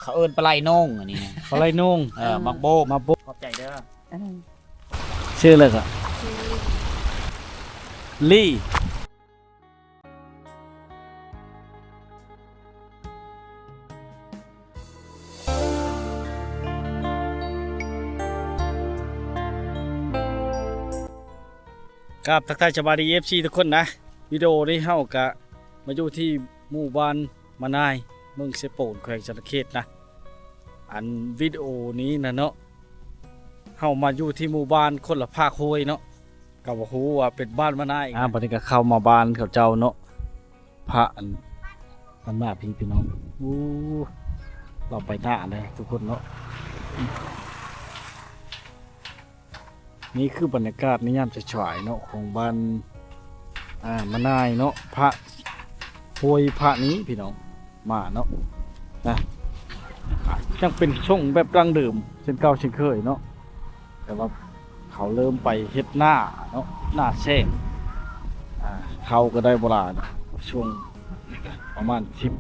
ເຂົາເອີ້ນປາໄຫຼໂໜງ ອັນນີ້ນະ ປາໄຫຼໂໜງ ເອີ ໝາກໂບກ ໝາກໂບກ ຂອບໃຈເດີ. ເອີ ຊື່ເລີຍກໍ ຊື່ລີ. ກາບທັກທາຍສະບາຍດີ ເອັຟຊີ ທຸກຄົນນະ. ວິດີໂອນີ້ເຮົາກະມາຢູ່ທີ່ໝູ່ບ້ານມະນາຍ ເມືອງເຊໂປນ ແຂວງສະຫວັນນະເຂດນະ. ອັນວິດີໂອນີ້ນະເນາະ ເຮົາມາຢູ່ທີ່ໝູ່ບ້ານຄົນລະພາກຫ້ວຍເນາະ ກໍບໍ່ຮູ້ວ່າເປັນບ້ານມະນາຍ. ອ່າ ບັດນີ້ກໍເຂົ້າມາບ້ານເຂົາເຈົ້າເນາະ. ພະອັນ ອັນໜ້າພີ່ ພີ່ນ້ອງ ໂອ້ ເຮົາໄປໜ້າເລີຍທຸກຄົນເນາະ. ນີ້ຄືບັນຍາກາດໃນຍາມສາຍໆເນາະ ຂອງບ້ານ ອ່າ ມະນາຍເນາະ ພະ ຫ້ວຍພະນີ້ພີ່ນ້ອງ ມາເນາະ ນະ ຍັງເປັນຊົງແບບດັ້ງເດີມເຊັ່ນເກົ່າເຊັ່ນເຄີຍເນາະ ແຕ່ວ່າເຂົາເລີ່ມໄປເຮັດນາເນາະ ນາແຊງ ອ່າ ເຂົ້າກໍໄດ້ບໍ່ຫຼາຍ ຊ່ວງປະມານສິບ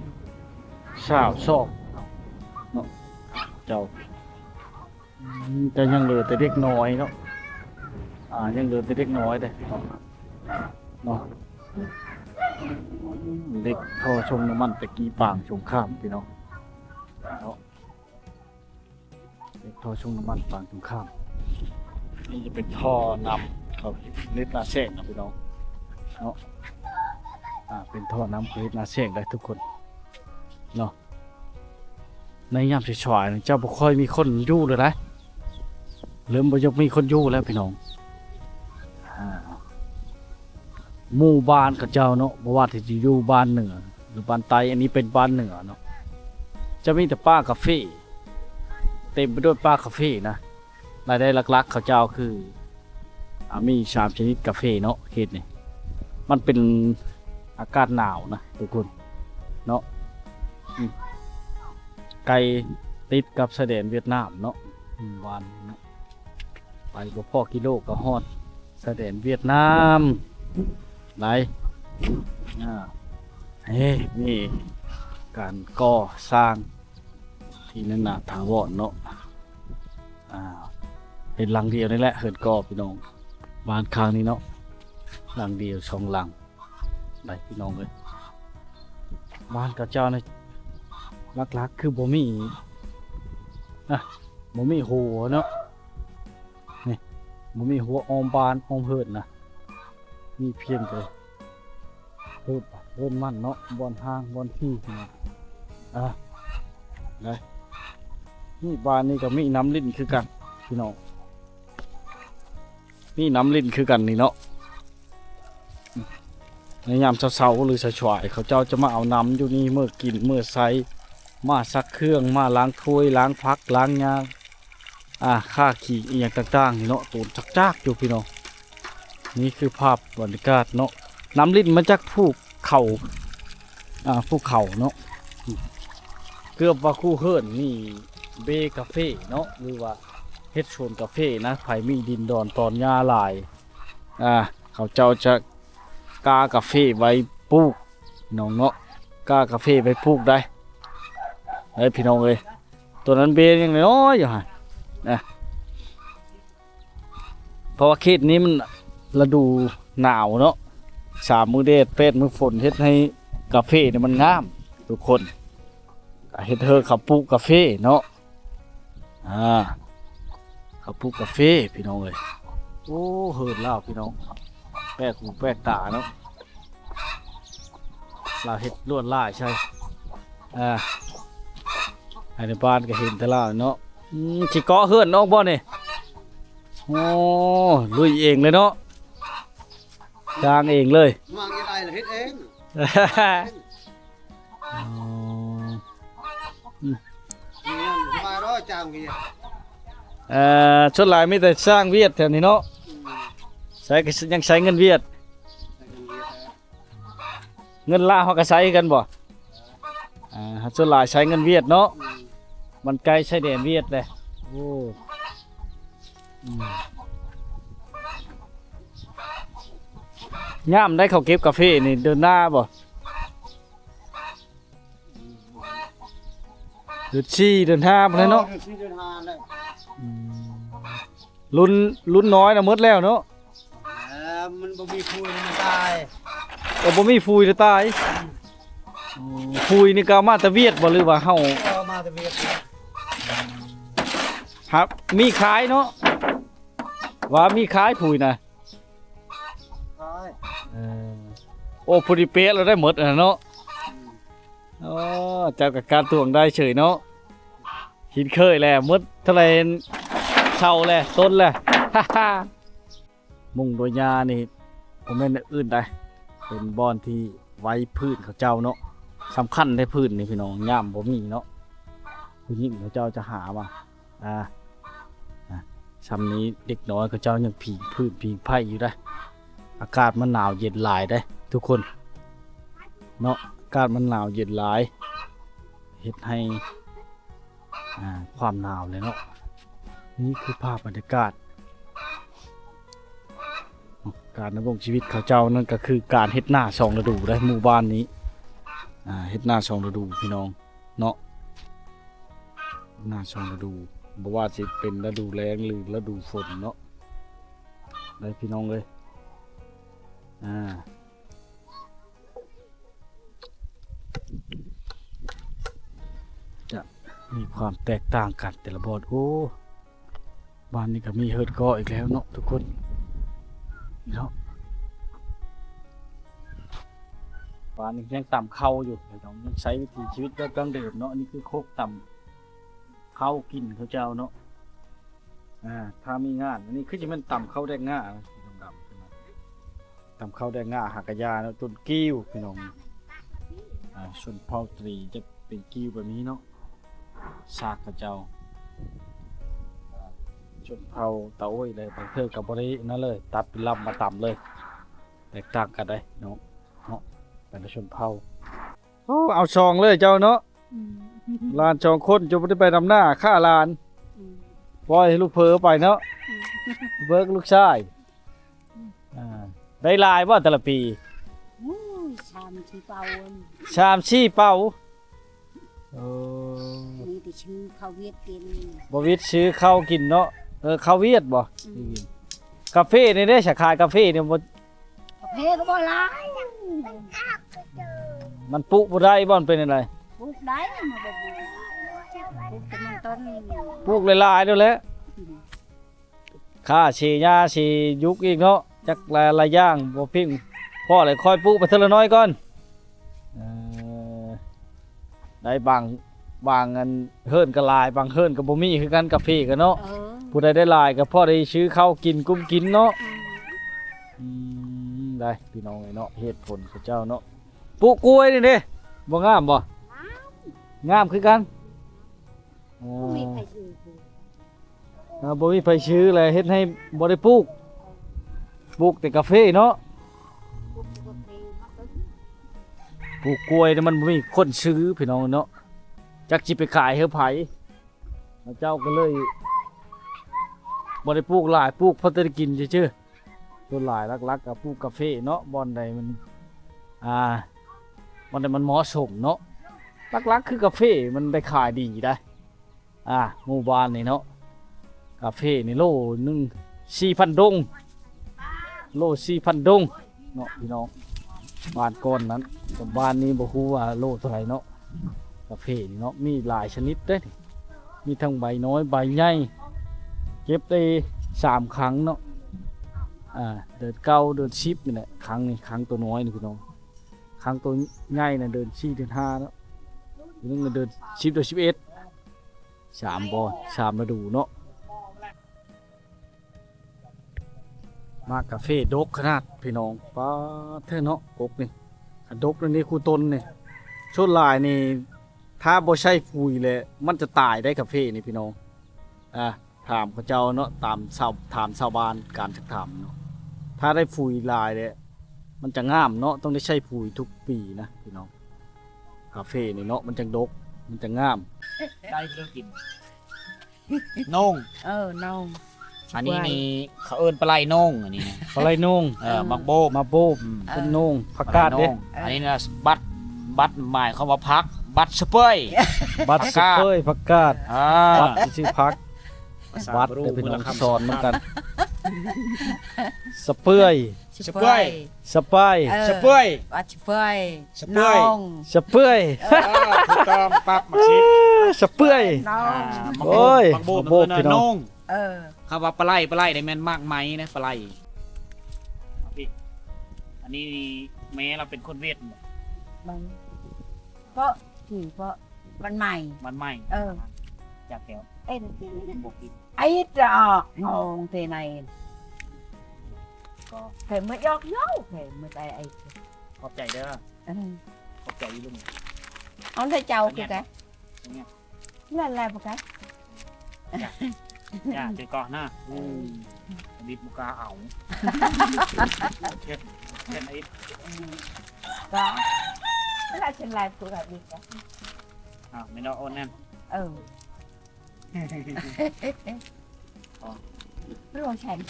ຊາວຊອກເນາະ ເຈົ້າ ອືມ ແຕ່ຍັງເຫຼືອແຕ່ເດັກນ້ອຍເນາະ ອ່າ ຍັງເຫຼືອແຕ່ເດັກນ້ອຍເດ້ເນາະ ເຫຼັກທໍ່ສົ່ງນ້ຳມັນແຕ່ກີ້ປາງສົງຄາມ ພີ່ນ້ອງເນາະ ເຫຼັກທໍ່ສົ່ງນ້ຳມັນປາງສົງຄາມ. ນີ້ຈະເປັນທໍ່ນຳເຂົາເຮັດນາແຊງເນາະ ພີ່ນ້ອງເນາະ ອ່າ ເປັນທໍ່ນຳເຂົາເຮັດນາແຊງໄດ້ທຸກຄົນເນາະ. ໃນຍາມສາຍໆນີ້ ຈະບໍ່ຄ່ອຍມີຄົນຢູ່ເລີຍນະ ເລີ່ມບໍ່ຢາກມີຄົນຢູ່ແລ້ວພີ່ນ້ອງ. ອ່າ ໝູ່ບ້ານເຂົາເຈົ້າເນາະ ບໍ່ວ່າທີ່ຈະຢູ່ບ້ານເໜືອ ຫຼື ບ້ານໃຕ້ ອັນນີ້ເປັນບ້ານເໜືອເນາະ ຈະມີແຕ່ປ່າກາເຟ ເຕັມໄປດ້ວຍປ່າກາເຟນະ. ລາຍໄດ້ຫຼັກໆເຂົາເຈົ້າຄື ອ່າ ມີສາມຊະນິດກາເຟເນາະ ເຂດນີ້ ມັນເປັນອາກາດໜາວນະທຸກຄົນເນາະ ອືມ ໃກ້ຕິດກັບຊາຍແດນຫວຽດນາມເນາະ ອືມ ບ້ານເນາະ ໄປບໍ່ພໍ້ກິໂລກໍຮອດຊາຍແດນຫວຽດນາມໄດ໋. ອ່າ ເອີ ມີການກໍ່ສ້າງທີ່ໜ້າຖາວອນເນາະ. ອ່າ ເປັນຫຼັງດຽວນີ້ແຫຼະ ເຮືອນກໍ ພີ່ນ້ອງ ບ້ານຂ້າງນີ້ເນາະ ຫຼັງດຽວສອງຫຼັງໄດ໋ ພີ່ນ້ອງເອີຍ. ບ້ານເຂົາເຈົ້ານີ້ ຫຼັກໆຄືບໍ່ມີ ນະ ບໍ່ມີຮົ້ວເນາະ ນີ້ ບໍ່ມີຮົ້ວອ້ອມບ້ານອ້ອມເຮືອນນະ ມີພຽງແຕ່ ເຮືອນ ເຮືອນມັນເນາະ ບ່ອນຮ່າງ ບ່ອນທີ່ເນາະ ອ່າ ໄດ້. ນີ້ ບ້ານນີ້ກໍມີນ້ຳລິນຄືກັນ ພີ່ນ້ອງ ມີນ້ຳລິນຄືກັນນີ້ເນາະ. ໃນຍາມເຊົ້າໆ ຫຼື ສາຍໆ ເຂົາເຈົ້າຈະມາເອົານ້ຳຢູ່ນີ້ ເມືອກິນ ເມືອໃຊ້ ມາຊັກເຄື່ອງ ມາລ້າງຖ້ວຍ ລ້າງຜັກ ລ້າງຫຍ້າ ອ່າ ຂ້າຂີ້ອີ່ຫຍັງຕ່າງໆນີ້ເນາະ ໂຕນຈັກໆຢູ່ ພີ່ນ້ອງ. ນີ້ຄືພາບບັນຍາກາດເນາະ ນ້ຳລິນມາຈາກພູເຂົາ ອ່າ ພູເຂົາເນາະ. ເກືອບວ່າຄູ່ເຮືອນມີເບກາເຟເນາະ ຫຼືວ່າເຮັດສວນກາເຟນະ ໃຜມີດິນດອນຕອນຫຍ້າຫຼາຍ ອ່າ ເຂົາເຈົ້າຈະກ້າກາເຟໄວ້ປູກ ນ້ອງເນາະ ກ້າກາເຟໄວ້ປູກໄດ້ ເອີ ພີ່ນ້ອງເອີຍ. ຕົວນັ້ນເບຍັງນ້ອຍຢູ່ຫັ້ນນະ ເພາະວ່າເຂດນີ້ມັນລະດູໜາວເນາະ ສາມມື້ແດດ ແປດມື້ຝົນ ເຮັດໃຫ້ກາເຟນີ້ມັນງາມທຸກຄົນ. ເຮັດເຮີເຂົາປູກກາເຟເນາະ ອ່າ ເຂົາປູກກາເຟ ພີ່ນ້ອງເອີຍ. ໂອ້ ເຮີນລາວ ພີ່ນ້ອງ ແປກຫູແປກຕາເນາະ ລາວເຮັດລວດລາຍໃສ່ ອ່າ ໃຫ້ໃນບ້ານກໍເຫັນແຕ່ລາວເນາະ. ອືມ ຊິເກາະເຮືອນອອກບໍ່ນີ້? ໂອ້ ລຸຍເອງເລີຍເນາະ ສ້າງເອງເລີຍ ວາງເອໄອລະເຮັດເອງ. ອໍ ອືມ ສະບາຍເນາະ ຈ້າງວຽດ ເອີ ສ່ວນຫຼາຍມີແຕ່ຈ້າງວຽດແຖວນີ້ເນາະ ອືມ ໃຊ້ ກໍຍັງໃຊ້ເງິນວຽດ ໃຊ້ເງິນວຽດ ເງິນລາວເຮົາກໍໃຊ້ຄືກັນບໍ່? ອ່າ ສ່ວນຫຼາຍໃຊ້ເງິນຫວຽດເນາະ ອືມ ມັນໃກ້ຊາຍແດນຫວຽດແຫຼະ. ໂອ້ ອືມ ຍາມໃດເຂົາເກັບກາເຟນີ້ ເດີນໜ້າບໍ່? ເດືອນສີ່ເດືອນຫ້າພຸ້ນແຫຼະເນາະ ເອີ ເດືອນສີ່ເດືອນຫ້າແຫຼະ ອືມ ລຸ້ນ ລຸ້ນນ້ອຍນະໝົດແລ້ວເນາະ ເອີ ມັນບໍ່ມີຝຸ່ນມັນຕາຍ ເອີ ບໍ່ມີຝຸ່ນລະຕາຍ ອືມ ຝຸ່ນນີ້ກໍເອົາມາແຕ່ຫວຽດບໍ່ ຫຼືວ່າເຮົາ ເອົາມາແຕ່ຫວຽດ ຫາມີຂາຍເນາະ ວ່າມີຂາຍຝຸ່ນນະ ຂາຍ ເອີ ໂອ້ ພໍດີເປະແລ້ວໄດ້ໝົດຫັ້ນນະເນາະ ອືມ ອໍ ເຈົ້າກໍການຕວງໄດ້ເສີຍເນາະ ຄຸ້ນເຄີຍແຫຼະ ໝົດເທົ່າໃດເຊົ່າແຫຼະ ຕົ້ນແຫຼະ ມຸງໂດຍຫຍ້ານີ້ບໍ່ແມ່ນແນວອື່ນໃດ ເປັນບ່ອນທີ່ໄວ້ພື້ນເຂົາເຈົ້າເນາະ ສຳຄັນເດ້ ພື້ນນີ້ພີ່ນ້ອງ ຍາມບໍ່ມີເນາະ ຜູ້ຍິງເຂົາເຈົ້າຈະຫາມາ ອ່າ ອ່າ ຊ່ຳນີ້ເດັກນ້ອຍເຂົາເຈົ້າຍັງຜິງພື້ນຜິງໄຟຢູ່ເດ້ ອາກາດມັນໜາວເຢັນຫຼາຍເດ້ທຸກຄົນເນາະ ອາກາດມັນໜາວເຢັນຫຼາຍ ເຮັດໃຫ້ ອ່າ ຄວາມໜາວແຫຼະເນາະ ນີ້ຄືພາບບັນຍາກາດ ການດຳລົງຊີວິດເຂົາເຈົ້ານັ້ນກໍຄືການເຮັດນາສອງລະດູເດ້ ໝູ່ບ້ານນີ້ ອ່າ ເຮັດນາສອງລະດູພີ່ນ້ອງເນາະ ນາສອງລະດູ ບໍ່ວ່າຊິເປັນລະດູແລ້ງ ຫຼື ລະດູຝົນເນາະ ໄດ້ພີ່ນ້ອງເອີຍ ອ່າ ຈະມີຄວາມແຕກຕ່າງກັນແຕ່ລະບ່ອນ ໂອ້ ບ້ານນີ້ກໍມີເຮືອນກໍອີກແລ້ວເນາະທຸກຄົນເນາະ ບ້ານນີ້ຍັງຕຳເຂົ້າຢູ່ພີ່ນ້ອງ ຍັງໃຊ້ວິຖີຊີວິດແບບດັ້ງເດີມເນາະ ອັນນີ້ຄືໂຄກຕຳເຂົ້າກິນເຂົາເຈົ້າເນາະ ອ່າ ຖ້າມີງານ ອັນນີ້ຄືຊິແມ່ນຕຳເຂົ້າແດກງ່າ ດຳໆ ຕຳເຂົ້າແດກງ່າ ຫາກະຢາເນາະ ຕົ້ນກີ້ວພີ່ນ້ອງ ອ່າ ຊົນເຜົ່າຕະຫຼີຈະເປັນກີ້ວແບບນີ້ເນາະ ຊາກເຂົາເຈົ້າ ຊົນເຜົ່າຕາໂອ້ຍເລີຍ ບາງເທື່ອກໍບໍ່ໄດ້ນັ້ນເລີຍ ຕັດເປັນລຳມາຕຳເລີຍ ແຕກຕ່າງກັນເດ້ເນາະ ເນາະ ແຕ່ລະຊົນເຜົ່າ ໂອ້ ເອົາສອງເລີຍເຈົ້າເນາະ ອືມ ຫຼານສອງຄົນ ເຈົ້າບໍ່ໄດ້ໄປນຳໜ້າຂ້າຫຼານ ອືມ ປ່ອຍໃຫ້ລູກເຜີໄປເນາະ ອືມ ເບີກລູກຊາຍ ອ່າ ໄດ້ຫຼາຍບໍ່ແຕ່ລະປີ? ໂອ້ຍ ສາມສີ່ເປົາ ສາມສີ່ເປົາ ເອີ ມີແຕ່ຊື້ເຂົ້າຫວຽດກິນ ບໍ່ຫວຽດຊື້ເຂົ້າກິນເນາະ ເອີ ເຂົ້າຫວຽດບໍ່? ອືມ ກາເຟນີ້ເດ້ ສາຂາຍກາເຟນີ້ບໍ່ ກາເຟກໍບໍ່ຫຼາຍ ມັນປູກບໍ່ໄດ້ບໍ່ ມັນເປັນຈັ່ງໃດ? ປູກໄດ້ ມັນບໍ່ປູກ ປູກແຕ່ມັນຕົ້ນ ປູກຫຼາຍໆໂລດແຫຼະ ອືມ ຄ່າເສຍຫຍ້າເສຍຢຸກອີກເນາະ ຈັກຫຼາຍໆຢ່າງບໍ່ພຽງພໍເລີຍ ຄ່ອຍປູກໄປເທື່ອລະໜ້ອຍກ່ອນ ເອີ ໄດ້ບາງ ບາງອັນເຮືອນກໍຫຼາຍ ບາງເຮືອນກໍບໍ່ມີຄືກັນ ກາເຟກໍເນາະ ເອີ ຜູ້ໃດໄດ້ຫຼາຍກໍພໍໄດ້ຊື້ເຂົ້າກິນກຸ້ມກິນເນາະ ອືມ ອືມ ໄດ້ພີ່ນ້ອງເອີຍເນາະ ເຫດຜົນເຂົາເຈົ້າເນາະ ປູກກ້ວຍນີ້ເດ້ ບໍ່ງາມບໍ່? ງາມ ງາມຄືກັນ ບໍ່ມີໃຜຊື້ ເອີ ບໍ່ມີໃຜຊື້ແຫຼະ ເຮັດໃຫ້ບໍ່ໄດ້ປູກ ປູກແຕ່ກາເຟເນາະ ປູກແຕ່ກາເຟມາຕົ້ນ ປູກກ້ວຍນີ້ມັນບໍ່ມີຄົນຊື້ພີ່ນ້ອງເນາະ ຈັກຊິໄປຂາຍໃຫ້ໃຜ ເຂົາເຈົ້າກໍເລີຍບໍ່ໄດ້ປູກຫຼາຍ ປູກພໍແຕ່ໄດ້ກິນຊື່ໆ ສ່ວນຫຼາຍຫຼັກໆກໍປູກກາເຟເນາະ ບ່ອນໃດມັນ ອ່າ ບ່ອນໃດມັນເໝາະສົມເນາະ ຫຼັກໆຄືກາເຟ ມັນໄດ້ຂາຍດີໄດ໋ ອ່າ ໝູ່ບ້ານນີ້ເນາະ ກາເຟນີ້ໂລໜຶ່ງສີ່ພັນດົງ ໂລສີ່ພັນດົງເນາະພີ່ນ້ອງ ບ້ານກ່ອນນັ້ນ ສ່ວນບ້ານນີ້ບໍ່ຮູ້ວ່າໂລເທົ່າໃດເນາະ ກາເຟນີ້ເນາະ ມີຫຼາຍຊະນິດເດ້ ມີທັງໃບນ້ອຍໃບໃຫຍ່ ເກັບໄດ້ສາມຄັ້ງເນາະ ອ່າ ເດືອນເກົ້າເດືອນສິບນີ້ແຫຼະ ຄັ້ງນີ້ ຄັ້ງໂຕນ້ອຍນີ້ພີ່ນ້ອງ ຄັ້ງໂຕໃຫຍ່ນະເດືອນສີ່ເດືອນຫ້າເນາະ ໂຕໜຶ່ງເດືອນສິບເດືອນສິບເອັດ ສາມບ່ອນ ສາມລະດູເນາະ ໝາກກາເຟດົກຂະໜາດພີ່ນ້ອງ ປາດເທີເນາະ ກົກນີ້ ອັນດົກນີ້ ນີ້ຄູ່ຕົ້ນນີ້ ສ່ວນຫຼາຍນີ້ ຖ້າບໍ່ໃສ່ປຸ໋ຍແລ້ວ ມັນຈະຕາຍໄດ໋ ກາເຟນີ້ພີ່ນ້ອງ ອ່າ ຖາມເຂົາເຈົ້າເນາະ ຕາມຊາວ ຖາມຊາວບ້ານ ການສັກຖາມເນາະ ຖ້າໄດ້ປຸ໋ຍຫຼາຍແລ້ວ ມັນຈະງາມເນາະ ຕ້ອງໄດ້ໃສ່ປຸ໋ຍທຸກປີນະພີ່ນ້ອງ ກາເຟນີ້ເນາະ ມັນຈັ່ງດົກ ມັນຈັ່ງງາມ ໄດ້ເລີຍກິນ ໂໜ່ງ ເອີ ໂໜ່ງ ອັນນີ້ນີ້ເຂົາເອີ້ນປາໄຫຼໂໜ່ງ ອັນນີ້ນະ ປາໄຫຼໂໜ່ງ ເອີ ເອີ ໝາກໂບບ ໝາກໂບບ ອືມ ເປັນໂໜ່ງ ຜັກກາດເດ້ ປາໄຫຼໂໜ່ງ ເອີ ອັນນີ້ນະ ບັດ ບັດໝາຍຄວາມວ່າຜັກ ບັດສະເປີຍ ບັດສະເປີຍ ຜັກກາດ ອ່າ ບັດຊື່ໆ ຜັກ ບັດເດີພີ່ນ້ອງ ສອນນຳກັນ ສະເປືອຍ ສະເປືອຍ ສະປາຍ ເອີ ສະເປືອຍ ບັດສະເປີຍ ສະເປືອຍ ນ້ອງ ສະເປືອຍ ເອີ ຖືກຕ້ອງປັບ ໝາກຊິບ ເອີ ສະເປືອຍ ນ້ອງ ອ່າ ໂອ້ຍ ໝາກໂບກ ໝາກໂບກ ພີ່ນ້ອງ ນ້ອງ ເອີ ຄຳວ່າປາໄຫຼ ປາໄຫຼນີ້ແມ່ນໝາກໄມ້ນະ ປາໄຫຼ ເອົາພີ້ ອັນນີ້ແມ່ລາວເປັນຄົນຫວຽດບໍ່? ມັນ ເພາະ ຄື ເພາະມັນໃໝ່ ມັນໃໝ່ ເອີ ຈັກແລ້ວ ເອັນ ບໍ່ກິນ ໄອ້ດອກງອງເຕໄນ ກໍ ແຕ່ເມື່ອຍອກເຍົາ ແຕ່ເມື່ອໃດໄອ້ ຂອບໃຈເດີ ເອີ ຂອບໃຈອີ່ລຸງ ເອົາແລ້ວເຈົ້າຄືກັນ ເອີ ນັ້ນແຫຼະບໍ່ໄກ ຢ່າ ຢ່າ ເຈກ່ອນນະ ອືມ ບິດບໍ່ກ້າເອົາ ເຮັດ ເຮັດອີກ ກໍ ລະເຊັ່ນລາຍຜູ້ລະບິດ ອ້າວ ແມ່ນດອກໂອນນັ້ນ ເອີ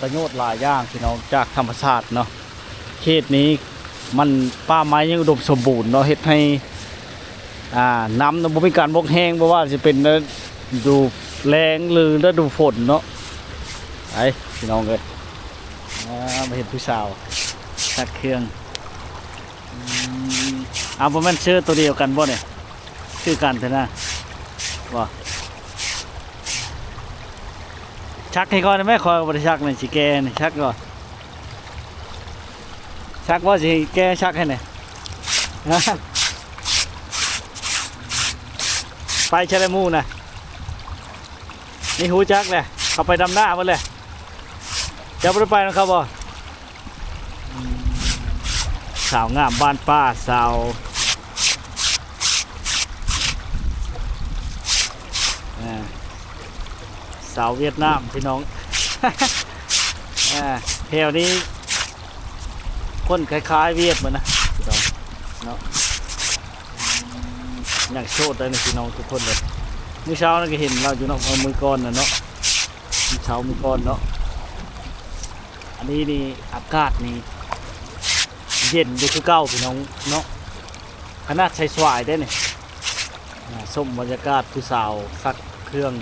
ປະໂຫຍດຫຼາຍຢ່າງພີ່ນ້ອງ ຈາກທຳມະຊາດເນາະ ເຂດນີ້ມັນປ່າໄມ້ຍັງອຸດົມສົມບູນເນາະ ເຮັດໃຫ້ ອ່າ ນ້ຳນະ ບໍ່ມີການບົກແຫ້ງ ບໍ່ວ່າຊິເປັນລະດູແລ້ງ ຫຼື ລະດູຝົນເນາະ ໄປພີ່ນ້ອງເອີຍ ອ່າ ມາເຫັນຜູ້ສາວຊັກເຄື່ອງ ອືມ ອ້າວ ບໍ່ແມ່ນເສື້ອໂຕດຽວກັນບໍ່ນີ້? ຄືກັນແທ້ນະ ບໍ່ ຊັກໃຫ້ກ່ອນໄດ້ໄໝ? ຂ້ອຍບໍ່ໄດ້ຊັກນີ້ ຊິແກ່ນີ້ ຊັກກ່ອນ ຊັກບໍ່? ຊິແກ່ຊັກໃຫ້ນີ້ ໄປໃສລະໝູ່ນະ? ນີ້ຮູ້ຈັກແຫຼະ ເຂົາໄປດຳນາໝົດແຫຼະ ເຈົ້າບໍ່ໄດ້ໄປນຳເຂົາບໍ່? ອືມ ສາວງາມບ້ານປ່າ ສາວ ອ່າ ສາວຫວຽດນາມພີ່ນ້ອງ ອ່າ ແຖວນີ້ຄົນຄ້າຍໆຫວຽດໝົດນະ ພີ່ນ້ອງເນາະ ອືມ ຍັງໂສດໄດ໋ນີ້ພີ່ນ້ອງທຸກຄົນເລີຍ ມື້ເຊົ້ານັ້ນກໍເຫັນລາວຢູ່ເນາະ ເອົາມື້ກ່ອນນະເນາະ ເຊົ້າມື້ກ່ອນເນາະ ອັນນີ້ນີ້ອາກາດນີ້ເຢັນຢູ່ຄືເກົ່າພີ່ນ້ອງເນາະ ຂະໜາດໃສ່ສວາຍເດ້ນີ້ ອ່າ ຊົມບັນຍາກາດຜູ້ສາວຊັກເຄື່ອງ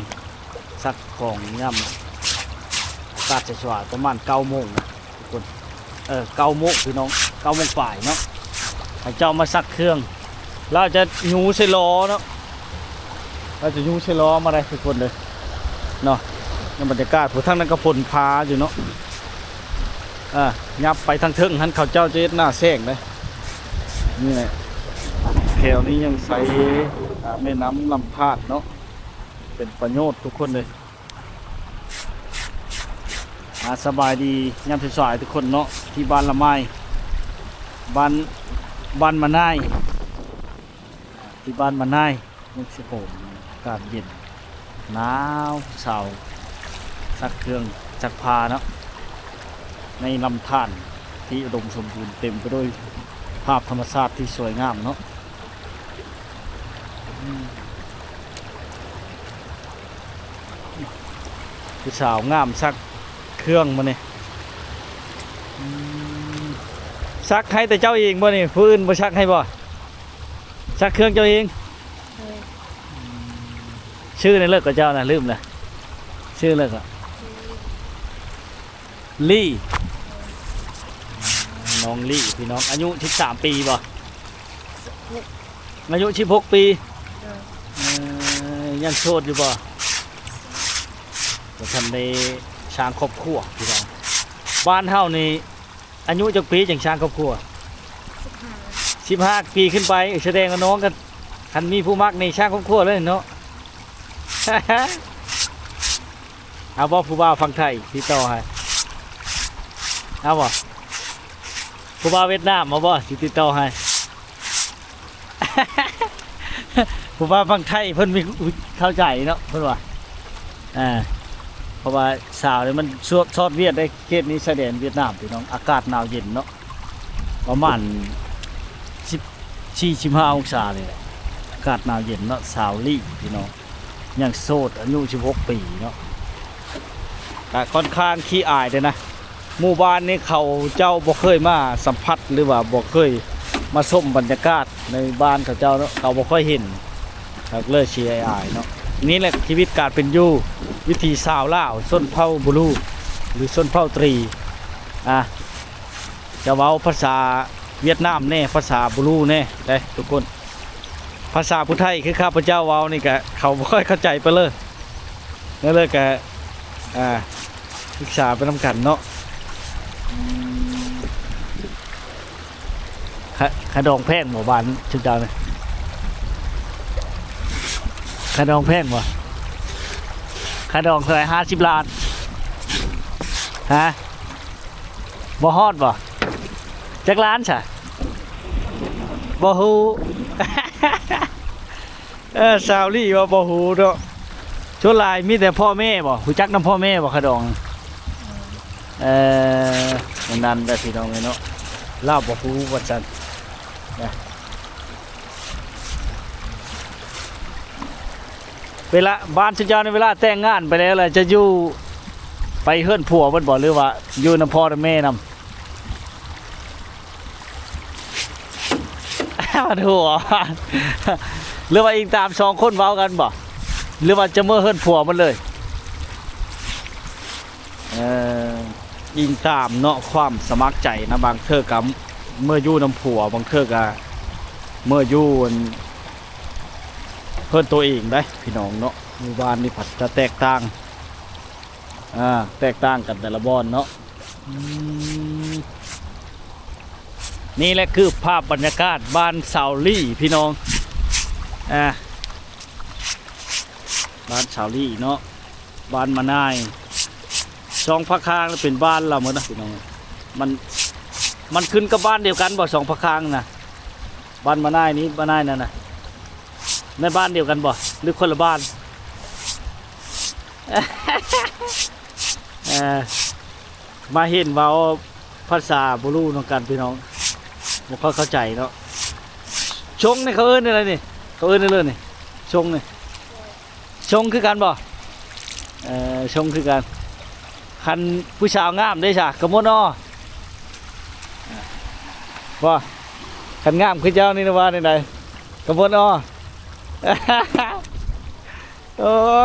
ຊັກຂອງຍາມອາກາດໃສ່ສວາຍ ປະມານເກົ້າໂມງນະ ທຸກຄົນ ເອີ ເກົ້າໂມງພີ່ນ້ອງ ເກົ້າໂມງປາຍເນາະ ເຂົາເຈົ້າມາຊັກເຄື່ອງ ລາວຈະຍູ້ໃສ່ລໍ້ເນາະ ລາວຈະຍູ້ໃສ່ລໍ້ມາໄດ້ທຸກຄົນເລີຍເນາະ ໃນບັນຍາກາດ ຜູ້ທາງນັ້ນກໍຝົນພາຢູ່ເນາະ ອ່າ ຫຍັບໄປທາງເທິງຫັ້ນ ເຂົາເຈົ້າຈະເຮັດໜ້າແຊງເດ້ ນີ້ແຫຼະ ແຖວນີ້ຍັງໃຊ້ ອ່າ ແມ່ນ້ຳລຳທາດເນາະ ເປັນປະໂຫຍດທຸກຄົນເລີຍ. ອ່າ ສະບາຍດີຍາມສາຍໆ ທຸກຄົນເນາະ ທີ່ບ້ານລະໄມ້ ບ້ານ ບ້ານມະນາຍ ທີ່ບ້ານມະນາຍ ເມືອງເຊໂປນ ອາກາດເຢັນ ໜາວ ສາວຊັກເຄື່ອງຊັກຜ້າເນາະ ໃນລຳທານທີ່ອຸດົມສົມບູນ ເຕັມໄປດ້ວຍພາບທຳມະຊາດທີ່ສວຍງາມເນາະ. ອືມ ຜູ້ສາວງາມຊັກເຄື່ອງມື້ນີ້ ອືມ ຊັກໃຫ້ແຕ່ເຈົ້າເອງບໍ່ນີ້? ຜູ້ອື່ນບໍ່ຊັກໃຫ້ບໍ່? ຊັກເຄື່ອງເຈົ້າເອງ? ໂດຍ. ອືມ ຊື່ແນວເລີກກະເຈົ້ານະ ລືມລະ ຊື່ເລີກກະ? ລີ ນ້ອງລີ ພີ່ນ້ອງ ອາຍຸສິບສາມປີບໍ່? ອາຍຸສິບຫົກປີ. ໂດຍ. ເອີ ຍັງໂສດຢູ່ບໍ່? ບໍ່ທັນໄດ້ສ້າງຄອບຄົວພີ່ນ້ອງ. ບ້ານເຮົານີ້ອາຍຸຈັກປີຈຶ່ງສ້າງຄອບຄົວ? ສິບຫ້າ ສິບຫ້າປີຂຶ້ນໄປ. ສະແດງວ່ານ້ອງກໍ ຄັນມີຜູ້ມັກນີ້ສ້າງຄອບຄົວເລີຍເນາະ. ເອົາບໍ່ ຜູ້ບ່າວຝັ່ງໄທຕິດຕໍ່ໃຫ້? ເອົາບໍ່ ຜູ້ບ່າວຫວຽດນາມ ເອົາບໍ່ ຊິຕິດຕໍ່ໃຫ້? ຜູ້ບ່າວຝັ່ງໄທເພິ່ນມີ ເຂົ້າໃຈເນາະ ເພິ່ນວ່າ ອ່າ ເພາະວ່າສາວນີ້ມັນຊອດ ຊອດຫວຽດໄດ໋ ເຂດນີ້ຊາຍແດນຫວຽດນາມ ພີ່ນ້ອງ ອາກາດໜາວເຢັນເນາະ ປະມານສິບສີ່ ສິບຫ້າອົງສານີ້ແຫຼະ ອາກາດໜາວເຢັນເນາະ. ສາວລີ ພີ່ນ້ອງ ຍັງໂສດ ອາຍຸສິບຫົກປີເນາະ ກະຂ້ອນຂ້າງຂີ້ອາຍເດ້ນະ. ໝູ່ບ້ານນີ້ເຂົາເຈົ້າບໍ່ເຄີຍມາສຳຜັດ ຫຼືວ່າບໍ່ເຄີຍມາຊົມບັນຍາກາດໃນບ້ານເຂົາເຈົ້າເນາະ ເຂົາບໍ່ຄ່ອຍເຫັນ ຄັກເລີຍ ຊີໄອອາຍເນາະ. ນີ້ແຫຼະຊີວິດການເປັນຢູ່ ວິຖີຊາວລາວຊົນເຜົ່າບູຣູ ຫຼືຊົນເຜົ່າຕຣີ ອ່າ ຈະເວົ້າພາສາຫວຽດນາມແດ່ ພາສາບູຣູແດ່ເດ້ທຸກຄົນ. ພາສາຜູ້ໄທຄືຂ້າພະເຈົ້າເວົ້ານີ້ກະເຂົາບໍ່ຄ່ອຍເຂົ້າໃຈປານໃດ. ແນວເລີຍກະ ອ່າ ສຶກສາໄປນຳກັນເນາະ. ຂະ ຂະດອງແພງບໍ່ບ້ານຊຸມເຈົ້ານີ້? ຂະດອງແພງບໍ່? ຂະດອງເທົ່າໃດ? ຫ້າສິບລ້ານ? ຮະ? ບໍ່ຮອດບໍ່? ຈັກລ້ານຊະ? ບໍ່ຮູ້. ເອີ ຊາວລີວ່າບໍ່ຮູ້ເນາະ. ສ່ວນຫຼາຍມີແຕ່ພໍ່ແມ່ບໍ່? ຮູ້ຈັກນຳພໍ່ແມ່ບໍ່ ຂະດອງ? ເອີ ແນວນັ້ນແຫຼະພີ່ນ້ອງເອີຍເນາະ, ລາວບໍ່ຮູ້ວ່າຊັ້ນນະ. ເວລາ ບ້ານຊຸມເຈົ້ານີ້ ເວລາແຕ່ງງານໄປແລ້ວລະ ຈະຢູ່ ໄປເຮືອນຜົວເບິດບໍ່ ຫຼືວ່າຢູ່ນຳພໍ່ນຳແມ່ນຳ? ມັນຫົວ ຫຼືວ່າອີງຕາມສອງຄົນເວົ້າກັນບໍ່ ຫຼືວ່າຈະເມືອເຮືອນຜົວໝົດເລີຍ? ເອີ ອີງຕາມເນາະ ຄວາມສະໝັກໃຈນະ. ບາງເທື່ອກະເມືອຢູ່ນຳຜົວ ບາງເທື່ອກະເມືອຢູ່ອັນ ເຮືອນໂຕເອງໄດ໋ພີ່ນ້ອງເນາະ. ໝູ່ບ້ານນີ້ພັດຈະແຕກຕ່າງ ອ່າ ແຕກຕ່າງກັນແຕ່ລະບ່ອນເນາະ. ອືມ ນີ້ແຫຼະຄືພາບບັນຍາກາດບ້ານຊາວລີພີ່ນ້ອງ. ອ່າ ບ້ານຊາວລີເນາະ ບ້ານມະນາຍ ຊ່ອງພະຄາງເປັນບ້ານລາວໝົດນະພີ່ນ້ອງ. ມັນ ມັນຂຶ້ນກັບບ້ານດຽວກັນບໍ່ ຊ່ອງພະຄາງນະ? ບ້ານມະນາຍນີ້ ມະນາຍນັ້ນນະ ແມ່ນບ້ານດຽວກັນບໍ່ ຫຼືຄົນລະບ້ານ? ເອີ ມາເຫັນເວົ້າພາສາບໍ່ຮູ້ນຳກັນພີ່ນ້ອງ ບໍ່ຄ່ອຍເຂົ້າໃຈເນາະ. ຊົງນີ້ເຂົາເອີ້ນແນວໃດນີ້? ເຂົາເອີ້ນແນວເລີຍນີ້ ຊົງນີ້ ຊົງຄືກັນບໍ່? ເອີ ຊົງຄືກັນ. ຄັນຜູ້ສາວງາມເດ້ຊະ ກະມ່ວນອໍ ບໍ່? ຄັນງາມຄືເຈົ້ານີ້ນະ ວ່າແນວໃດ ກະມ່ວນອໍ. ໂອ້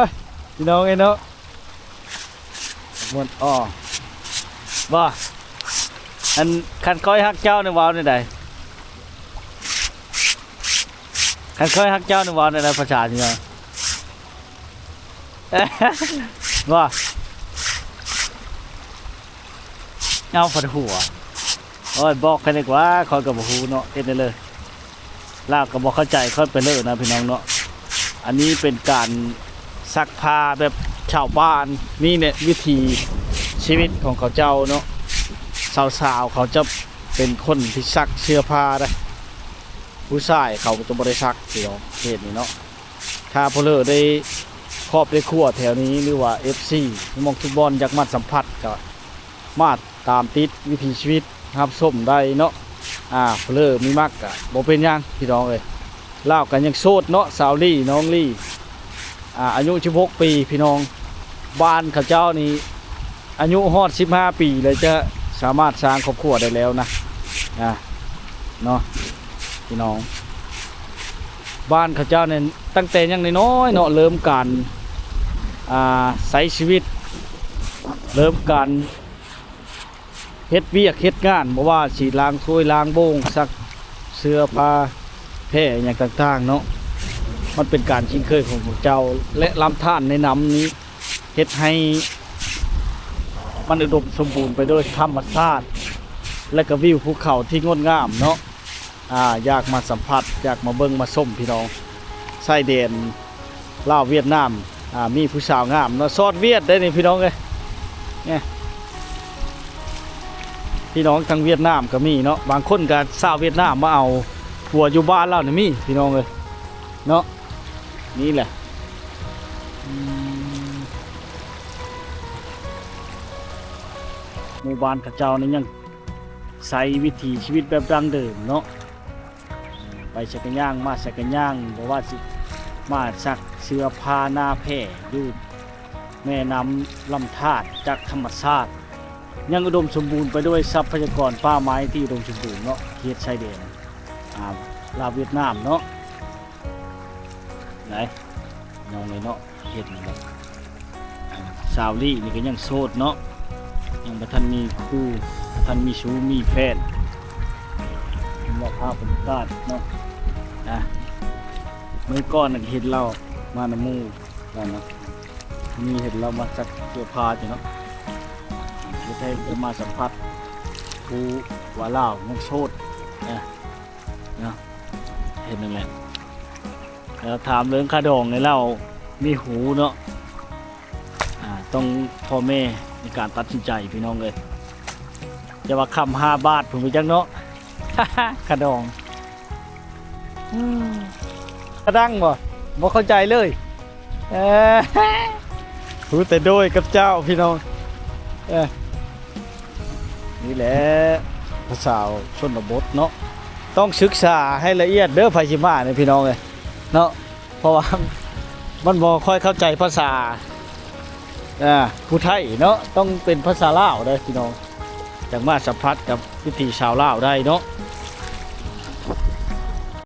ຍ ພີ່ນ້ອງເອີຍເນາະ ມ່ວນອໍ ບໍ່? ອັນ ຄັນຂ້ອຍຮັກເຈົ້ານີ້ເວົ້າແນວໃດ? ຄັນຂ້ອຍຮັກເຈົ້ານີ້ເວົ້າແນວໃດ ພາສານີ້ ບໍ່? ເອົາ ພັດຫົວ. ໂອ້ຍ ບອກໃຫ້ດີກວ່າ ຂ້ອຍກະບໍ່ຮູ້ເນາະ ເຮັດແນວເລີຍ. ລາວກະບໍ່ເຂົ້າໃຈຂ້ອຍໄປເລີຍນະພີ່ນ້ອງເນາະ. ອັນນີ້ເປັນການຊັກຜ້າແບບຊາວບ້ານ ນີ້ແຫຼະວິຖີຊີວິດຂອງເຂົາເຈົ້າເນາະ. ສາວໆ ເຂົາຈະເປັນຄົນທີ່ຊັກເສື້ອຜ້າໄດ໋ ຜູ້ຊາຍເຂົາຈະບໍ່ໄດ້ຊັກ ພີ່ນ້ອງ ເຂດນີ້ເນາະ. ຖ້າຜູ້ເລີໄດ້ຄອບໄດ້ຄົວແຖວນີ້ ຫຼືວ່າເອັຟຊີທຸກໝ່ອງທຸກບ່ອນຢາກມາສຳຜັດ ກະມາຕາມຕິດວິຖີຊີວິດ ຮັບຊົມໄດ້ເນາະ. ອ່າ ຜູ້ເລີມີມັກກະບໍ່ເປັນຫຍັງພີ່ນ້ອງເອີຍ. ລາວກະຍັງໂສດເນາະ ສາວລີ ນ້ອງລີ ອ່າ ອາຍຸສິບຫົກປີພີ່ນ້ອງ. ບ້ານເຂົາເຈົ້ານີ້ ອາຍຸຮອດສິບຫ້າປີແລ້ວ ຈະສາມາດສ້າງຄອບຄົວໄດ້ແລ້ວນະ ອ່າ ເນາະ ພີ່ນ້ອງ. ບ້ານເຂົາເຈົ້ານີ້ ຕັ້ງແຕ່ຍັງນ້ອຍໆເນາະ ເລີ່ມການ ອ່າ ໃຊ້ຊີວິດ ເລີ່ມການເຮັດວຽກເຮັດງານ ບໍ່ວ່າຊິລ້າງຖ້ວຍລ້າງໂບງ ຊັກເສື້ອຜ້າແພຫຍັງຕ່າງໆເນາະ. ມັນເປັນການຄຸ້ນເຄີຍຂອງພວກເຈົ້າ ແລະ ລຳທານໃນນ້ຳນີ້ ເຮັດໃຫ້ມັນອຸດົມສົມບູນໄປດ້ວຍທຳມະຊາດ ແລະກະວິວພູເຂົາທີ່ງົດງາມເນາະ. ອ່າ ຢາກມາສຳຜັດ ຢາກມາເບິ່ງມາຊົມພີ່ນ້ອງ. ຊາຍແດນລາວຫວຽດນາມ ອ່າ ມີຜູ້ສາວງາມເນາະ ຊອດຫວຽດໄດ໋ນີ້ພີ່ນ້ອງເອີຍ. ນີ້ ພີ່ນ້ອງທາງຫວຽດນາມກະມີເນາະ ບາງຄົນກະສາວຫວຽດນາມມາເອົາຜົວຢູ່ບ້ານລາວນີ້ມີພີ່ນ້ອງເອີຍເນາະ. ນີ້ແຫຼະ ອືມ ໝູ່ບ້ານເຂົາເຈົ້ານີ້ຍັງໃຊ້ວິຖີຊີວິດແບບດັ້ງເດີມເນາະ. ໄປໃສກະຍ່າງ ມາໃສກະຍ່າງ ບໍ່ວ່າຊິມາຊັກເສື້ອຜ້າໜ້າແພຢູ່ແມ່ນ້ຳລຳທານ ຈາກທຳມະຊາດ ຍັງອຸດົມສົມບູນໄປດ້ວຍຊັບພະຍາກອນປ່າໄມ້ທີ່ອຸດົມສົມບູນເນາະ ເຂດຊາຍແດນ ອ່າ ລາວຫວຽດນາມເນາະ. ແລ ໄດ໋ ນ້ອງເອີຍເນາະ ເຮັດນີ້ແຫຼະ. ອ່າ ສາວລີ້ນີ້ກໍຍັງໂສດເນາະ ຍັງບໍ່ທັນມີຄູ່ ບໍ່ທັນມີຊູ້ມີແຟນ ເນາະ ພາບບັນຍາກາດເນາະ. ອ່າ ມື້ກ່ອນນັ້ນເຫັນລາວມານຳໝູ່ນັ້ນເນາະ ມີເຫັນລາວມາຊັກເສື້ອຜ້າຢູ່ເນາະ ເຮັດໃຫ້ໄດ້ມາສຳຜັດຜູ້ວ່າລາວຍັງໂສດ ອ່າ ເນາະ ເຮັດນັ້ນແຫຼະ. ແລ້ວຖາມເລື່ອງຄ່າດອງໃຫ້ລາວມີຫູເນາະ ອ່າ ຕ້ອງພໍ່ແມ່ໃນການຕັດສິນໃຈພີ່ນ້ອງເອີຍ. ຈະວ່າຄຳຫ້າບາດພຸ້ນໄປຈັກເນາະ ຄ່າດອງ. ອືມ ກະດັງບໍ່? ບໍ່ເຂົ້າໃຈເລີຍ. ເອີ ຮູ້ແຕ່ໂດຍກັບເຈົ້າພີ່ນ້ອງ. ເອີ ນີ້ແຫຼະ ຜູ້ສາວຊົນນະບົດເນາະ ຕ້ອງສຶກສາໃຫ້ລະອຽດເດີ ໃຜຊິມານີ້ພີ່ນ້ອງເອີຍເນາະ ເພາະວ່າມັນບໍ່ຄ່ອຍເຂົ້າໃຈພາສາ ອ່າ ຜູ້ໄທເນາະ ຕ້ອງເປັນພາສາລາວເດີພີ່ນ້ອງ ຈັ່ງມາສຳຜັດກັບວິຖີຊາວລາວໄດ້ເນາະ.